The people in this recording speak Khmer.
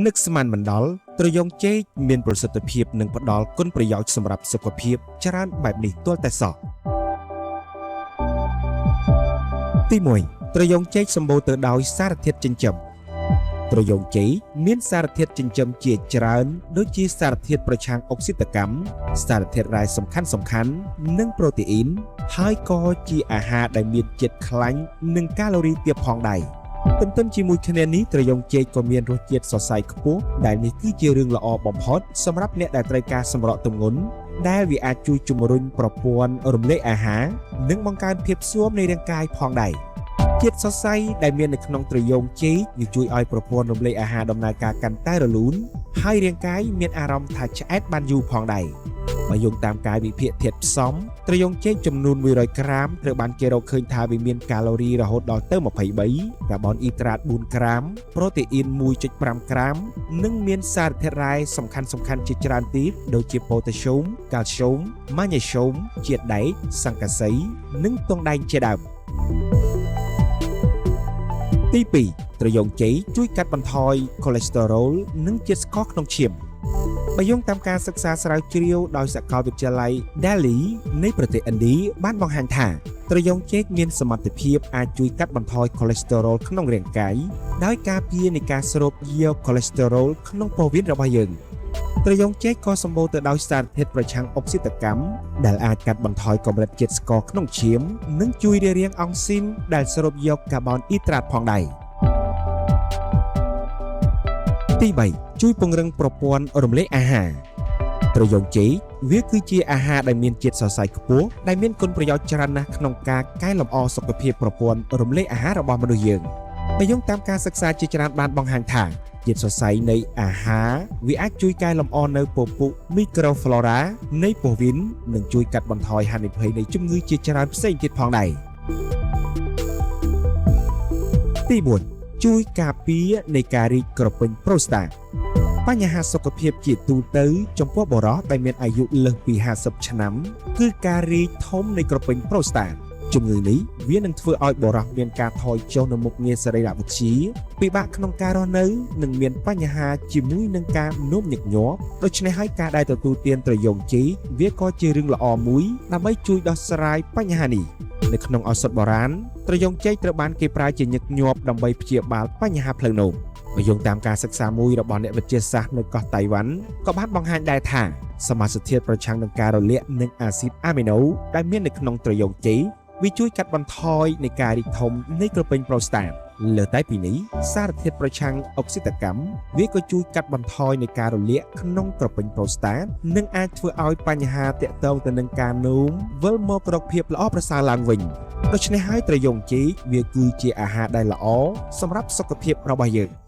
នឹកស្មានមិនដល់ត្រយងចេកមានប្រសិទ្ធភាពនិងផ្ដល់គុណប្រយោជន៍សម្រាប់សុខភាពច្រើនបែបនេះទាល់តែសោះទី1ត្រយងចេកសម្បូរទៅដោយសារធាតុចិញ្ចឹមត្រយងចេកមានសារធាតុចិញ្ចឹមជាច្រើនដូចជាសារធាតុប្រឆាំងអុកស៊ីតកម្មសារធាតុរ៉ែសំខាន់ៗនិងប្រូតេអ៊ីនហើយក៏ជាអាហារដែលមានជាតិខ្លាញ់និងកាឡូរីទាបផងដែរទន្ទឹមជាមួយគ្នានេះត្រយងចេកក៏មានរសជាតិសរសៃខ្ពស់ដែលនេះគឺជារឿងល្អបំផុតសម្រាប់អ្នកដែលត្រូវការសម្រកទម្ងន់ដែលវាអាចជួយជំរុញប្រព័ន្ធរំលាយអាហារនិងបង្កើនភាពស៊ាំនៃរាងកាយផងដែរជាតិសរសៃដែលមាននៅក្នុងត្រយងចេកវាជួយឲ្យប្រព័ន្ធរំលាយអាហារដំណើរការកាន់តែរលូនហើយរាងកាយមានអារម្មណ៍ថាឆ្អែតបានយូរផងដែរបើយោងតាមកាយវិភាគធាតុផ្សំត្រយងចេកចំនួន100ក្រាមត្រូវបានគេរកឃើញថាវាមានកាឡូរីរហូតដល់ទៅ23កាបូនអ៊ីដ្រាត4ក្រាមប្រូតេអ៊ីន1.5ក្រាមនិងមានសារធាតុរ៉ែសំខាន់ៗជាច្រើនទៀតដូចជាប៉ូតាស្យូមកាល់ស្យូមម៉ាញ៉េស្យូមជាតិដែកសង្កសីនិងទង់ដែងជាដើមទី2ត្រយងចេកជួយកាត់បន្ថយកូលេស្តេរ៉ុលនិងជាតិស្ករក្នុងឈាមបើយោងតាមការសិក្សាស្រាវជ្រាវដោយសាកលវិទ្យាល័យ Delhi នៃប្រទេសឥណ្ឌាបានបង្ហាញថាត្រយងចេកមានសមត្ថភាពអាចជួយកាត់បន្ថយកូលេស្តេរ៉ុលក្នុងរាងកាយដោយការពារនៃការស្រូបយកកូលេស្តេរ៉ុលក្នុងពោះវៀនរបស់យើងត្រយងចេកក៏សម្បូរទៅដោយសារធាតុប្រឆាំងអុកស៊ីតកម្មដែលអាចកាត់បន្ថយកម្រិតជាតិស្ករក្នុងឈាមនិងជួយរារាំងអង់ស៊ីមដែលស្រូបយកកាបូនអ៊ីដ្រាតផងដែរទី3ជួយពង្រឹងប្រព័ន្ធរំលាយអាហារត្រយងចេកវាគឺជាអាហារដែលមានជាតិសរសៃខ្ពស់ដែលមានគុណប្រយោជន៍ច្រើនណាស់ក្នុងការកែលម្អសុខភាពប្រព័ន្ធរំលាយអាហាររបស់មនុស្សយើងបើយោងតាមការសិក្សាជាច្រើនបានបង្ហាញថាជាតិសរសៃនៃអាហារវាអាចជួយកែលម្អនៅពពុះមីក្រូហ្វ្លូរ៉ានៃពោះវៀននិងជួយកាត់បន្ថយហានិភ័យនៃជំងឺជាច្រើនផ្សេងទៀតផងដែរទី4ជួយការពារនៃការរីកក្រពេញប្រូស្តាតបញ្ហាសុខភាពជាទូទៅចំពោះបុរសដែលមានអាយុលើសពី50ឆ្នាំគឺការរីកធំនៃក្រពេញប្រូស្តាតជំងឺនេះវានឹងធ្វើឲ្យបុរសមានការថយចុះនៅមុខងារសរីរវិទ្យាពិបាកក្នុងការរស់នៅនិងមានបញ្ហាជាមួយនឹងការនោមញឹកញាប់ដូច្នេះហើយការដែលទទួលទានត្រយងចេកវាក៏ជារឿងល្អមួយដើម្បីជួយដោះស្រាយបញ្ហានេះនៅក្នុងឱសថបុរាណត្រយងចេកត្រូវបានគេប្រើជាញឹកញាប់ដើម្បីព្យាបាលបញ្ហាផ្លូវនោមបើយោងតាមការសិក្សាមួយរបស់អ្នកវិទ្យាសាស្ត្រនៅកោះតៃវ៉ាន់ក៏បានបង្ហាញដែរថាសមាសធាតុប្រឆាំងនឹងការរលាកនិងអាស៊ីតអាមីណូដែលមាននៅក្នុងត្រយងចេកវាជួយកាត់បន្ថយនៃការរីកធំនៃក្រពេញប្រូស្តាតលើតែពីនេះសារធាតុប្រឆាំងអុកស៊ីតកម្មវាក៏ជួយកាត់បន្ថយនៃការរលាកក្នុងក្រពេញប្រូស្តាតនិងអាចធ្វើឲ្យបញ្ហាទាក់ទងទៅនឹងការនោមវិលមករកភាពល្អប្រសើរឡើងវិញដូច្នេះហើយត្រយងចេកវាគឺជាអាហារដែលល្អសម្រាប់សុខភាពរបស់យើង។